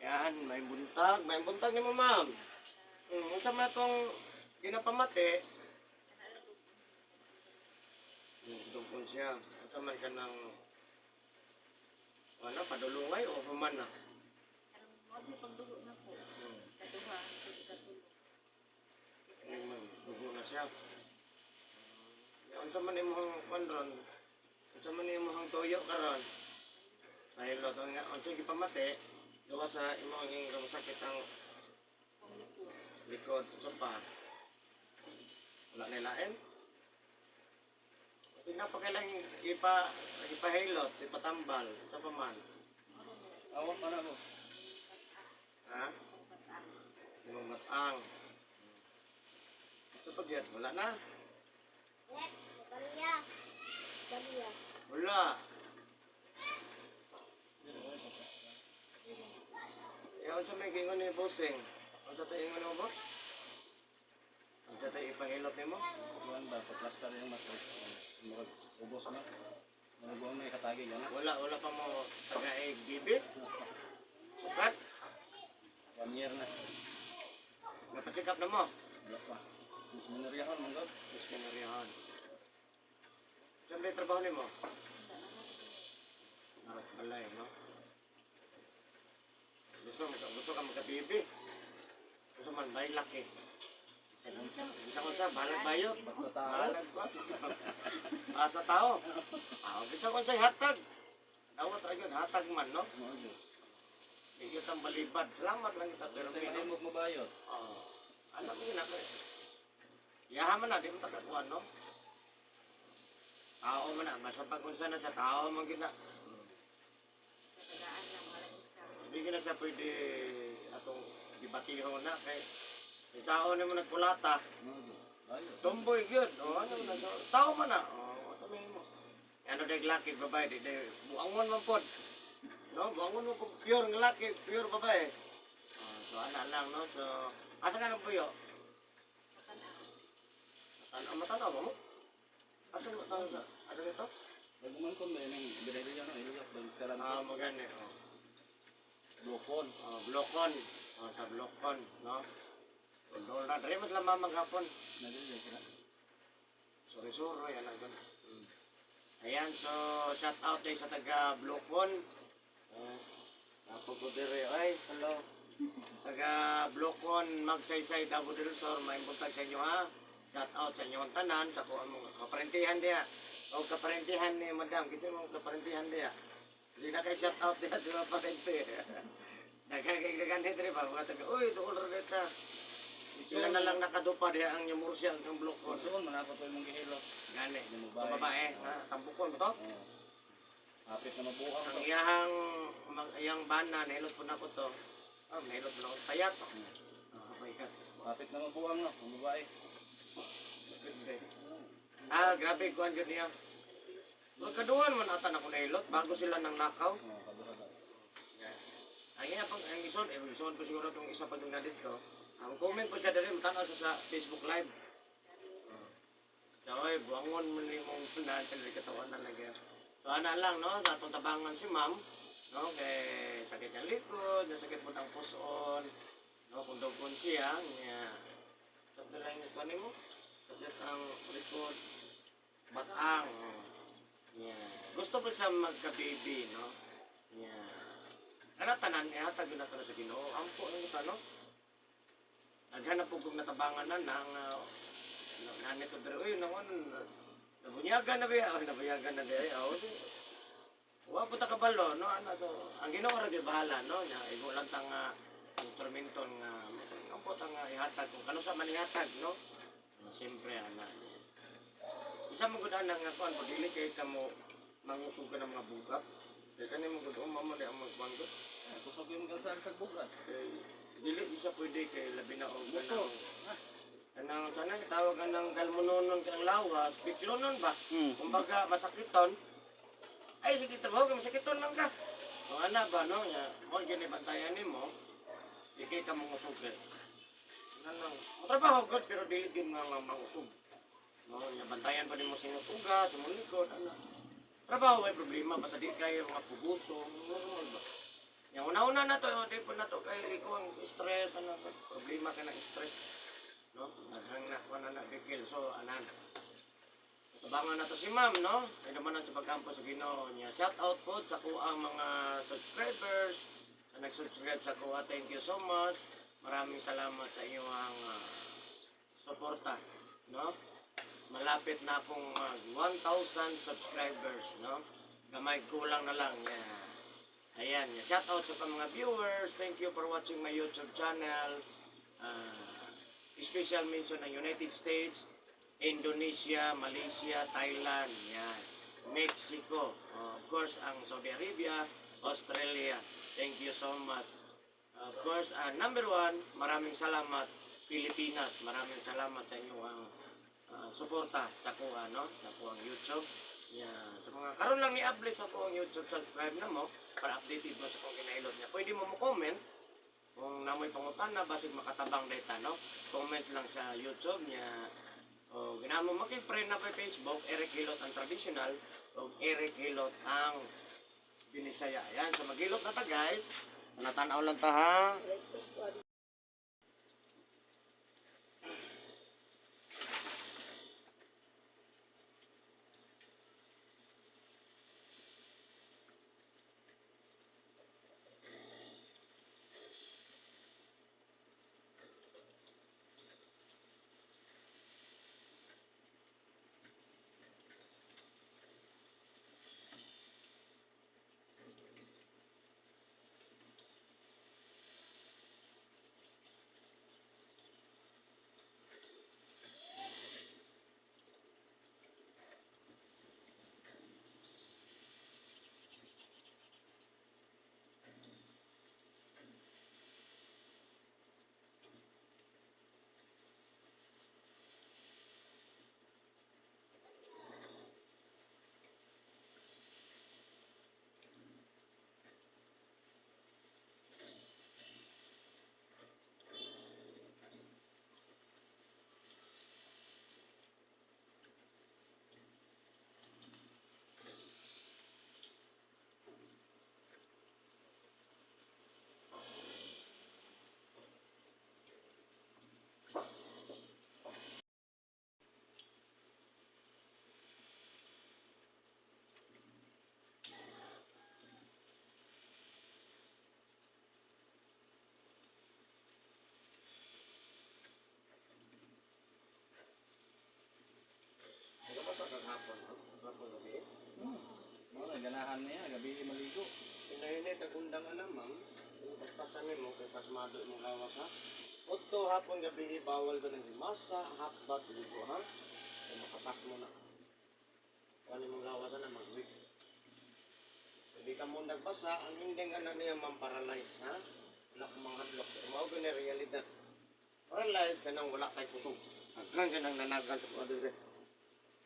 Yan, may buntag. May buntag ni mo, ma'am. Unsa man itong ginapamati? Dugon siya. Unsa man ka ng ano, padulungay o human na? Mo siya pagdugo na po. Kaduha, katulo. Ay, ma'am, dugo na siya. Ya, unsa man imong kwan ron? Unsa man imong tuyo karon? Sahilot nga unsa gipamati? Gawa sa imong ging sakit ang Kung likod. Likod, unsa pa? Wala na lain? Kasi nga pa kailang ipahilot, ipatambal, sa pa man. Awa pa na ko. Ha? Imong matang. Sa pagyat, wala na. Baliya. Baliya. Wala. Eh, unsa may giingon ni bossing? Unsa tay ingon mo, boss? Unsa tay ipahilot nimo? Kuan ba, pa-plaster yung mas. Murag, ubos na. Murag buwan may katagi yan na. Wala, wala pa mo tagaig bibi. Sukat. One year na. Napacheck up na mo. Wala pa. Mas mineryahon, man god. Discriminarihan. Saan ba yung trabaho nimo? Naras balay, no? Gusto ka magka-bibi. Gusto man bay laki. Bisa ko sa balag bayot. Basta tao. Balag ba? Asa tao. Ah, bisa ko sa hatag. Dawat ra yun, hatag man, no? Mao gyud. Di kita balibad. Salamat lang kita pero Pero tayo mo mabayot. Oh. Alam mo yun ako. Yaha man na, di mo tagakuan, no? Tao man na, basta pag unsa na sa tao man gina. Sa tagaan lang, walang isa. Hindi gina siya pwede atong dibatiho na kay yung tao nimo nagkulata, Mao gyud. Bayot. Tomboy gyud. Oh, ano na so, tao man na. Oh, tamihin mo. Ano day laki babae di day buangon man pod. No, buangon mo kung pure nga laki, pure babae. Oh, so ana lang, no. So asa ka nang puyo? Matanaw. Tanaw, matanaw ba mo? Asa mo tanaw sa ano ito? Baguman ko may nang birelyo no, iluyok bang karan. Ah, magani. Oh. Blokon. Oh, Blocon. Oh, sa Blocon, no? Doon na, dre man sila mamaghapon. Nadili sila. Sorry, sorry, anak doon. Ayan, so shout out tayo sa taga Blocon. Ako ko dire, ay, hello. Taga Blocon, Magsaysay, Davao del Sur, may buntag sa inyo ha. Shout out sa inyo ang tanan, sa kuan mong kaparentihan diya. O kaparentihan ni Madam, kasi mong kaparentihan diya. Hindi na kay shout out diya sa mga parente. Daghang kay daghan diri ba mga taga, uy, duol ra dita. Sila na lang nakadupa diha ang Murcia ang Blocon. Suon man ako to imong gihilot. Gani. Yung Itong babae, ha? Tampukon ba to? Oo. Hapit na mabuang Ang to. iyahang, iyang bana, nahilot po na ko to. Ah, nahilot po na ko. Payat. Ah, payat. Hapit na mabuang no, ang babae. Ah, grabe, kuhan yun niya. Magkaduhan man ata na ko nahilot bago sila nang nakaw. Oo, kaduha daw. Yeah. Ang iya pang, ang ison, eh, ison po siguro itong isa pa yung na dito. Ang comment po siya dali, matanaw siya sa Facebook Live. So, ay, buwangon mo ni mong punahan sa katawan na lagi. So, ana lang, no, sa atong tabangan si ma'am, no, kay sakit ang likod, nasakit po ang puson, no, kung dogon siya, niya, sabda lang yung kunin mo, sakit ang likod, batang, oh. Yeah. Gusto po siya magka-baby, no? Yeah. Kana tanan, ihatag yun na to na sa Ginoo. Ampo lang ito, no? Daghan na po kung natabangan na nang nanit to dere, uy, nang ano, nabunyagan na ba? Oh, nabunyagan na ba? Oh, wa po ta kabalo, no? Ano, so, ang Ginoo ra gyud bahala, no? Nya, igo lang tang instrumento nga ampo ta nga ihatag kung kano sa man ihatag, no? No, siyempre ana. Isa mo gud ana nga kuan, pag dili kay kamo mangusog ka ng mga bugat. Kay kani mo gud mo di ang mga kuan gud. Ah, kusog yung kalsada sa bugat. Kay dili isa pwede kay labi na og Buto. kanang kanang sana tawag anang galmononon kay ang lawas, biklonon ba? Kumbaga masakiton. Ay sige trabaho kay masakiton man ka. So ana ba no nya mo gyud ni bantayan nimo. Di kay ka mangusog kay. Ano lang, trabaho gud pero dili gyud nga nga mangusog. No, nya bantayan pa nimo sa imong uga, sa imong likod, ana. Trabaho ay problema basta di kayo mga puguso, normal ba? Yang una-una na to, di po na to kay ikaw ang stress, ano, problema ka ng stress. No? Naghang na kuan na bikil. So anan. Tabangan na to si ma'am, no? Kay naman sa pagkampo sa Ginoo niya. Shout out po sa kuang mga subscribers sa nag-subscribe sa kuha. Thank you so much. Maraming salamat sa inyong suporta, no? Malapit na akong mag 1,000 subscribers, no? Gamay kulang na lang. Yeah. Ayan, shout out sa mga viewers. Thank you for watching my YouTube channel. Special mention ng United States, Indonesia, Malaysia, Thailand, yan. Mexico, of course, ang Saudi Arabia, Australia. Thank you so much. Of course, number one, maraming salamat, Pilipinas. Maraming salamat sa inyong suporta sa kuha, no? Sa kuang YouTube. Yeah. Sa mga karon lang ni Able sa kuang YouTube, subscribe na mo para updated mo sa kung ginailot niya. Pwede mo mo comment kung namoy pangutana basig makatabang data, no? Comment lang sa YouTube niya. O ginamo maki-friend na kay Facebook, Eric Hilot ang traditional o Eric Hilot ang Binisaya. Ayan, so maghilot na ta guys. Natanaw lang ta ha. Ano ba sa kagapon? Kagapon gabi? Mo na ganahan niya gabi maligo. Inahinit ang undang ma'am. Yung paspasan mo kay pasmado imong lawas ha. Udto hapon gabi bawal ka ng himasa, hapbat ligo ha. Kay makapas mo na. Kuan imong lawas na mag-weak. Hindi ka mo nagbasa, ang hindi nga na niya ma'am paralyze ha. Wala kang mga hadlok. Pero mao gyud ni realidad. Paralyze ka nang wala kay kusog. Hanggang ka nang nanagal sa kuha dire.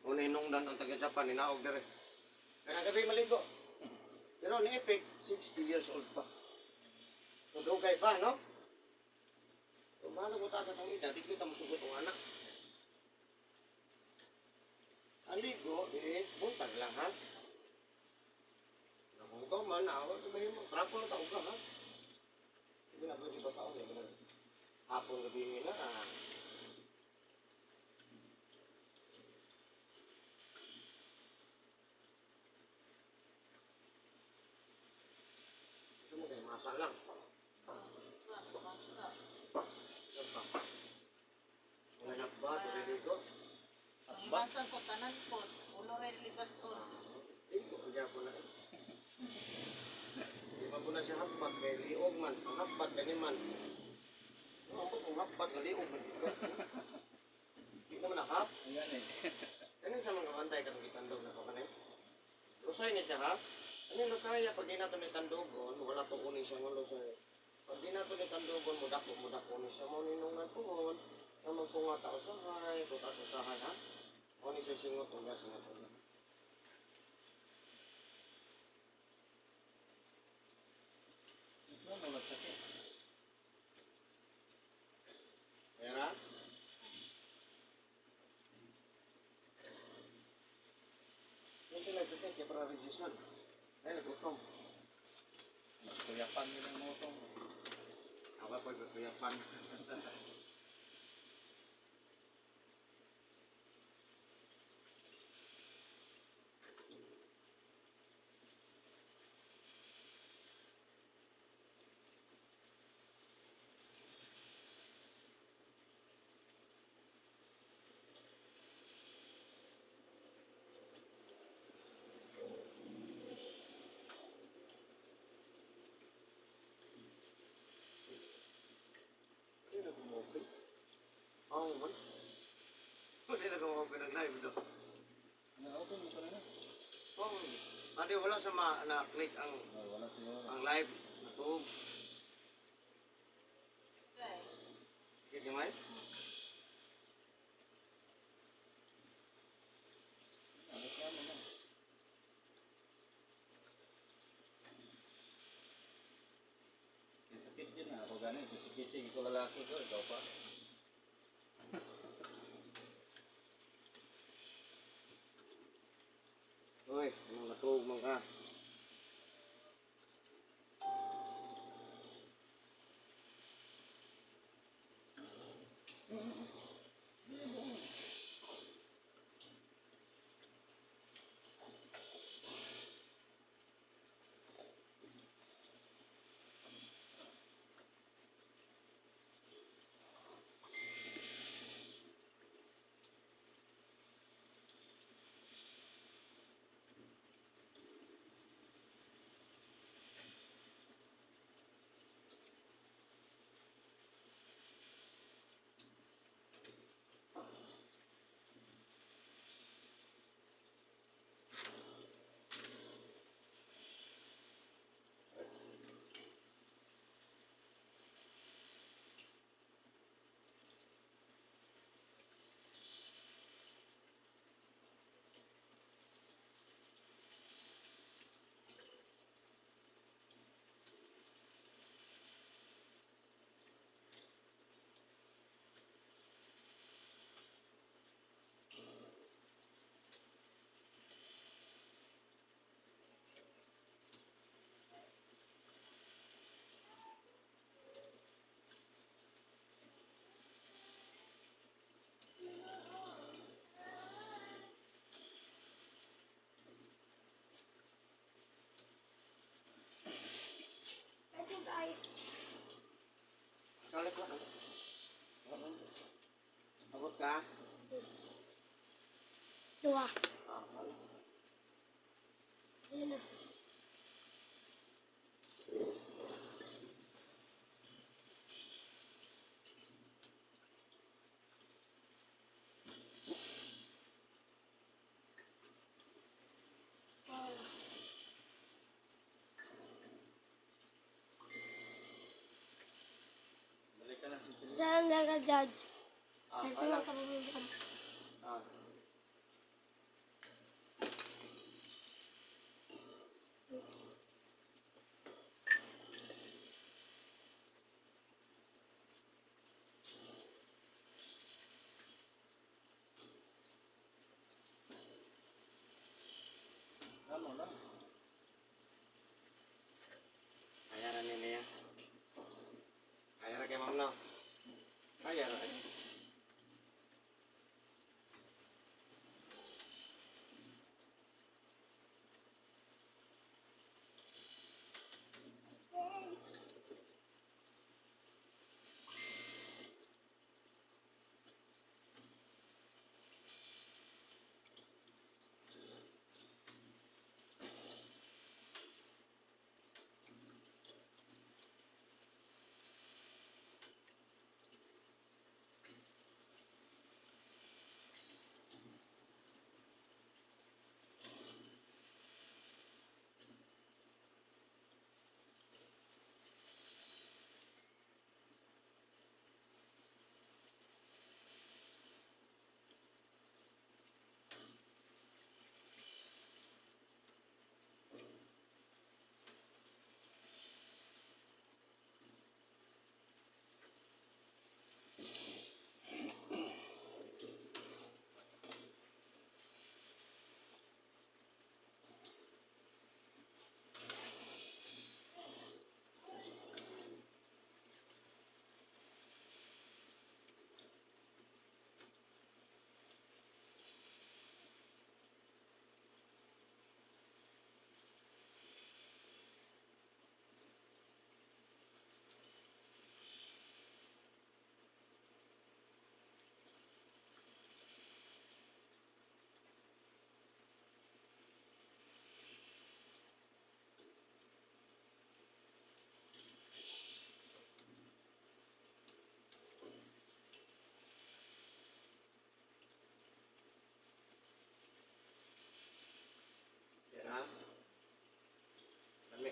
Una hinungdan ang taga Japan, hinaog dire. Kaya gabi maligo. Pero ni effect, 60 years old pa. So dugay pa, no? So mahal mo taas ang edad, di kita musugot ang anak. Ang ligo is buntag lang, ha? Na kung ikaw man, awa, tumahin mo. Trapo na tao ka, ha? Hindi na pwede basaon, eh. Ganun. Hapon gabi na, ah. Gusto mo kayo, masa lang. Yan pa. Mga nakba, dito. Iwasan ko tanan po. Ulo rin ligas ko. Ligo, kaya po na. Di ba po na siya hapbat, kay liog man. Ang hapbat, kani man. No, ako kung hapbat, na liog man dito. Di naman nakap. Ayan eh. Ano siya mga kabantay ka gitandog na ko kanin? Lusay niya siya ha? Ano yung lusay? Pag di nato ni tandogon, wala to kunin siya ng lusay. Pag di nato ni tandogon, mudako, mudako ni siya. Mo ninungan puhon, na magpunga tao sahay, tuta sa sahay ha? O ni siya singot, uga, singot, uga. Ito mo sakit. Pera? Yung tinasakit, kaya para reduce. Ay, nagutom. Kuya pa. Kuyapan nila ang motong. Ako po kuyapan. Hindi na gumopen. Oo man. Hindi na gumopen ang live do. Na-open mo pa na. Oo. Adi wala sa ma na-click ang Oh, wala siguro. ang live natuog. Okay. Sige gamay. Ano ka naman? Yung sakit yun na ako gani. Kisi-kisi ko lalaki ko. Ikaw pa. Uy, anong natuog man ka? I think I Kalit ko. Abot ka? Dua. Ah, wala. Ayun na. Balik ka na. Saan nag-judge? Ah, Kasi wala. mga kababaan. Ah. Ano lang. Kaya ra ni niya. Kaya ra kay ma'am no. Kaya ra kay.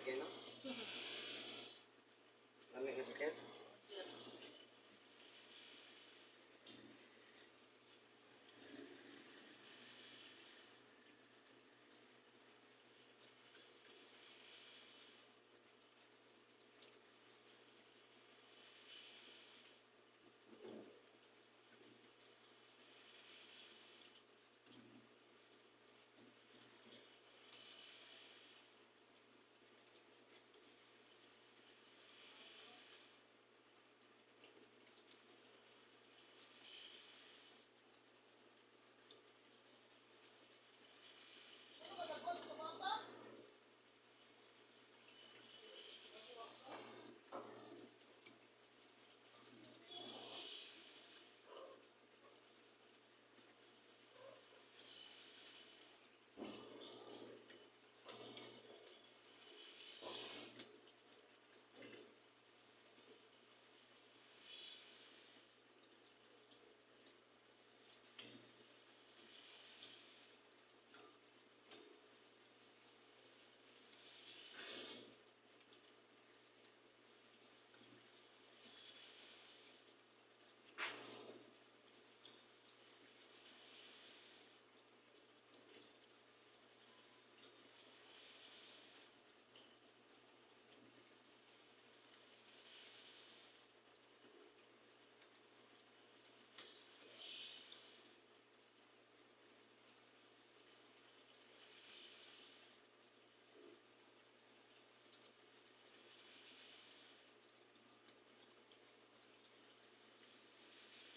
Sakit kayo, no? Lami nga sakit?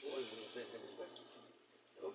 Oo, ano sa Oh.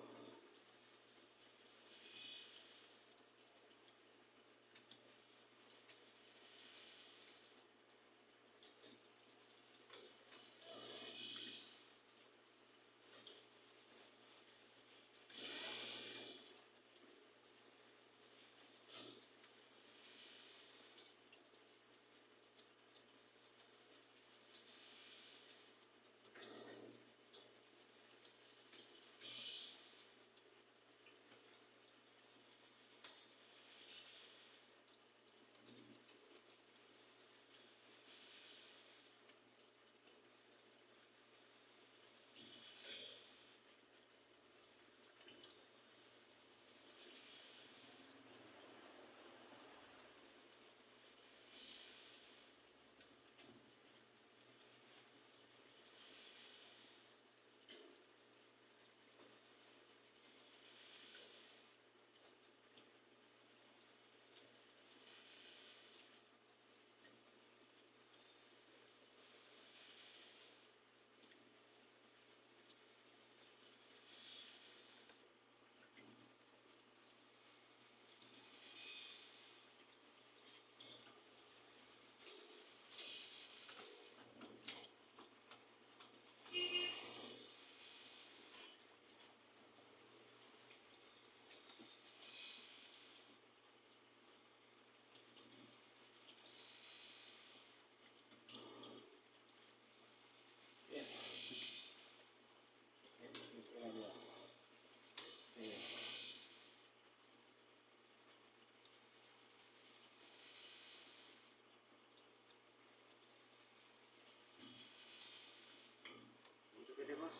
Ang sakit eh, boss.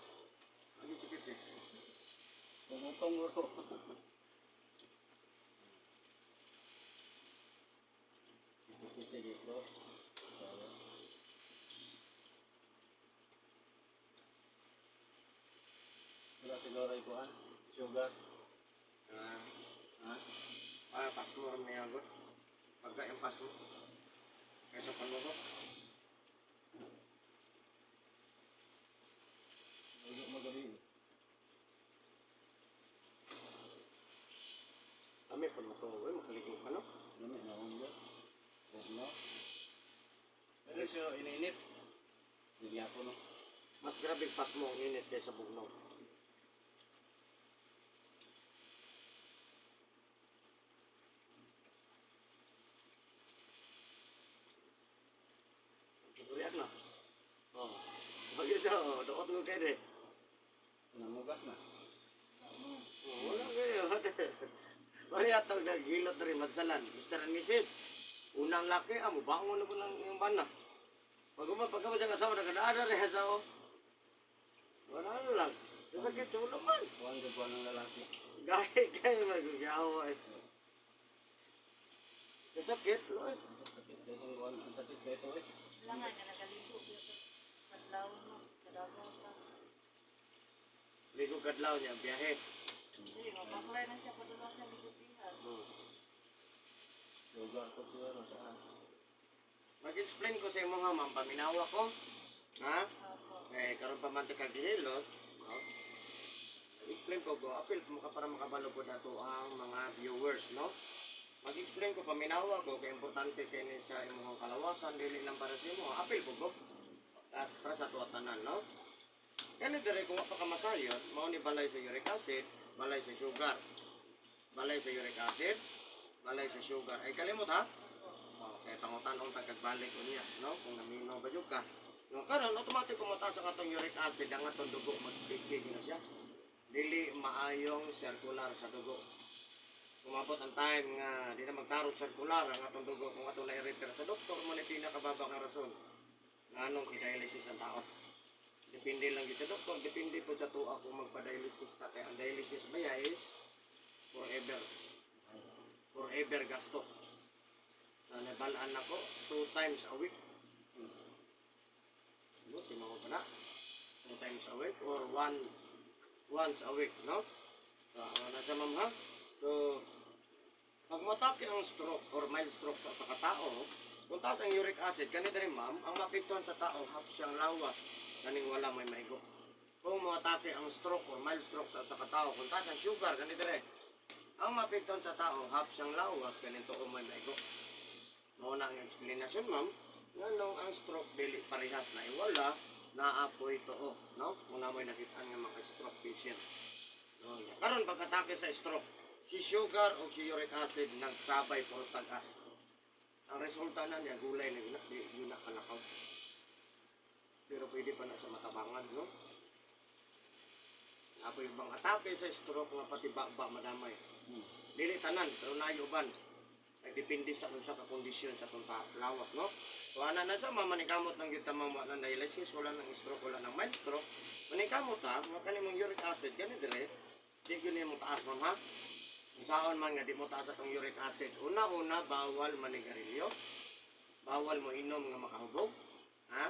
Ang sakit eh. Pumutong ko. Sige, ko. Wala siguro ikuan. Sugar. Ah, Ha? ah, pasmo rin niya ako. Pagka yung pasmo. Kaysa panugo. Ulo magabi. Kami po mo ito, eh, makaligo ka, no? Lami na akong ba? No? Pero siya ininit. Hindi ako no. Mas grabe yung pasmo ang init kaysa bugnaw. React na. Oh. Bagay siya, oh. Daot ko kayo eh. Namugat na. Oh, wala kayo. Mari atog naghilot na rin madsalan. Mr. and Mrs. Unang laki, amo bangon na ko ng iyong bana. Pag uma pagka ba siyang asawa nagadaada rin sa o. Wala na lang. Sasakit sa ulo man. Buwan ka buwan ng lalaki. Gaya gaya magagawa eh. Sasakit, Lord. Sakit kayo ang buwan. Ang sakit kayo ito eh. Wala nga, nagaligo. Kadlaw mo, kadagaw ka. Ligo kadlaw niya, biyahe. Hindi, mapaklay na siya padula sa ligutihan. Lugar ko siguro sa Mag-explain ko sa imo nga, ma'am, paminawa ko. Ha? Opo. Eh, karon pa man ta kagihilot. No? Explain ko ko, apil mo ka para makabalo po nato ang mga viewers, no? Mag-explain ko paminawa ko kay importante kay ni sa imong kalawasan dili lang para sa imo, apil ko ko. At para sa tuwa tanan, no? Kani dire kung wa pa ka masayod, mao ni balay sa uric acid, balay sa sugar. Balay sa uric acid, balay sa sugar. Ay kalimot ha? Okay, pangutan-on tagkagbalik unya, no? Kung naminaw ba jud ka. No, karon automatic kumataas ang atong uric acid, ang atong dugo mag-sticky na siya. Dili maayong circular sa dugo. Umabot ang time nga di na magtarong circular ang atong dugo kung ato na i-refer sa doktor mo ni pinakababa nga rason nganong i-dialysis ang tao. Depende lang gyud sa doktor, depende po sa tuwa kung magpa-dialysis ta kay ang dialysis ba ya is forever. Forever gasto. So, nabalaan ako two times a week. No, tinuod na. Two times a week or one once a week, no? So, ano na siya, ma'am, ha? So, pag matake ang stroke or mild stroke sa katao, kung taas ang uric acid, kanina rin, ma'am, ang maapektuhan sa tao, half siyang lawas, kaning wala may maigo. Kung matake ang stroke or mild stroke sa katao, kung taas ang sugar, kanina rin, ang maapektuhan sa tao, half siyang lawas, kaning tuo may maigo. Mao na ang explanation, ma'am, nganong ang stroke dili parehas na iwala, naapoy tuo, no? Kung namoy nakitaan nga mga stroke patient. No, karon pagkatake sa stroke, si sugar o si uric acid nagsabay po sa tagas. Ang resulta na niya, gulay na yun, di yun na kalakaw. Pero pwede pa na sa matabangan, no? Apoy bang atake sa stroke nga pati ba madamay. Dili tanan, pero nayuban. Ay depende sa unsa ka kondisyon sa atong lawas, no? So ana na sa mamanikamot ng gyud tamang wa ng dialysis, wala ng stroke, wala ng mild stroke. Manikamot ta, nga kani mong uric acid gani dire, di gyud nimo taas ma'am ha. Kung saon man nga di mo taas atong uric acid. Una-una bawal manigarilyo. Bawal mo inom nga makahubog. Ha?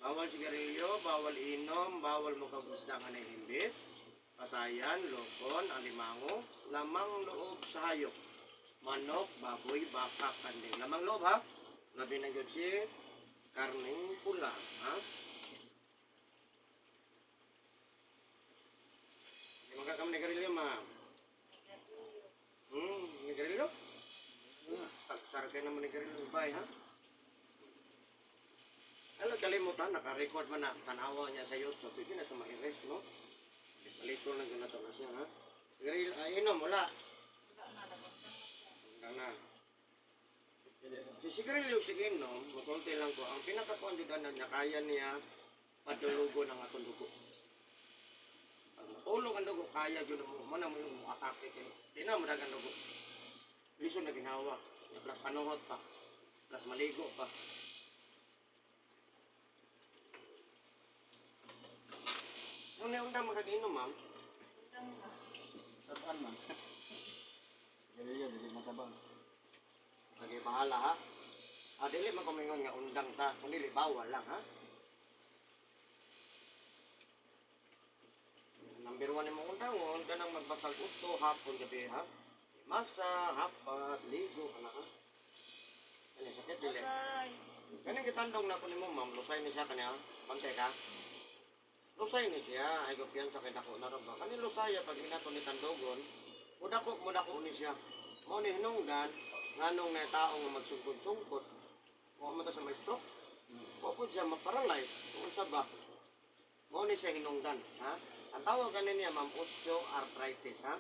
Bawal sigarilyo, bawal inom, bawal mo kagusda nga nahimbis. Pasayan, lokon, alimango, lamang loob sa hayop. Manok, baboy, baka, kanding. Lamang loob ha. Labi na gyud si karneng pula, ha? Di man ka kami nagarilyo, ma'am. Nagarilyo? Tagsar kayo naman nagarilyo, bay, ha? Ano, kalimutan, naka-record man na, tanawa niya sa YouTube, pwede na sa ma-erase, no? Palito lang yun na to na siya, ha? Nagarilyo, ay, inom, wala. Wala na, nagundang na siya. Hanggang na. Si sigarilyo, sige, no? Musulti lang ko. Ang pinakakuan jud na niya, kaya niya padulugo ng atong dugo. Pag matulog ang dugo, kaya jud mo. Muna mo yung atake kayo. Di na mo ang dugo. Lisod na ginawa. Plus panuhot pa. Plus maligo pa. Nung naundang magkag-inom, ma'am, Undang na. Saan man? Galileo, dili matabang. Lagi bahala ha. Ah, dili man kumingon nga undang ta, kung dili bawal lang ha. Number one imong undangon, kanang magbasag udto hapon gabi ha. Masa, hapat, ligo, kana ha. Ano sakit dili? Agay. Kaning gitandong na ko nimo ma'am, lusay ni siya kanya. Bantay ka. Lusay ni siya, ay kumpiyansa kay dako na ra ba. Kani lusaya pag minato ni tandogon, mudako mudako ni siya. Mao ni hinungdan nganong na tao nga magsungkod-sungkod, wa man ta sa may stroke. Wa po siya maparalyze kung unsa ba. Mao ni siya hinungdan, ha? Ang tawag gani niya ma'am osteoarthritis, ha?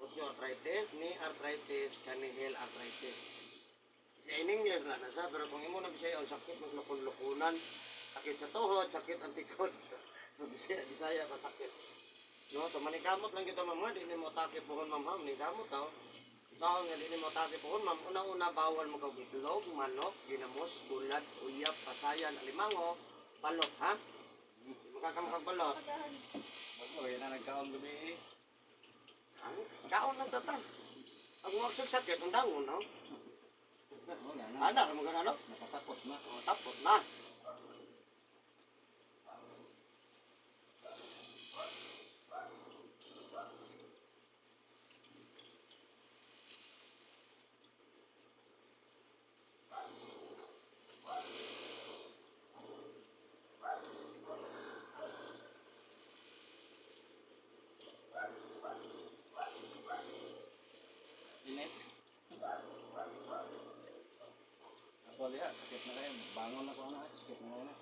Osteoarthritis, knee arthritis, kani heel arthritis. Sa in English na nasa, pero kung imo na Bisaya, ang sakit maglukon-lukunan, sakit sa tuhod, sakit ang tikod. So, Bisaya, Bisaya pa sakit. No, so manikamot lang kita ma'am, ha? Di nimo atake pohon ma'am, ha? Manikamot tao. Sa nga dili mo atake pohon, ma'am, una-una bawal mo kag itlog, manok, ginamos, bulad, uyap, pasayan, alimango, balot, ha? Makakamukag balot. Pagahan. Bago, yan na nagkaon gabi eh. Ang kaon lang sa tan. Ang wagsag sakit, ang dangon, no? Wala na. Ana, mo ganano? Nakatakot na. O, tapos na. Init. Ako liya, sakit na kayo. Bangon na ko na. Sakit na kayo na.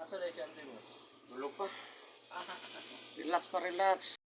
Nasa na siya, Ante, boss? Tulog pa. Relax pa, relax.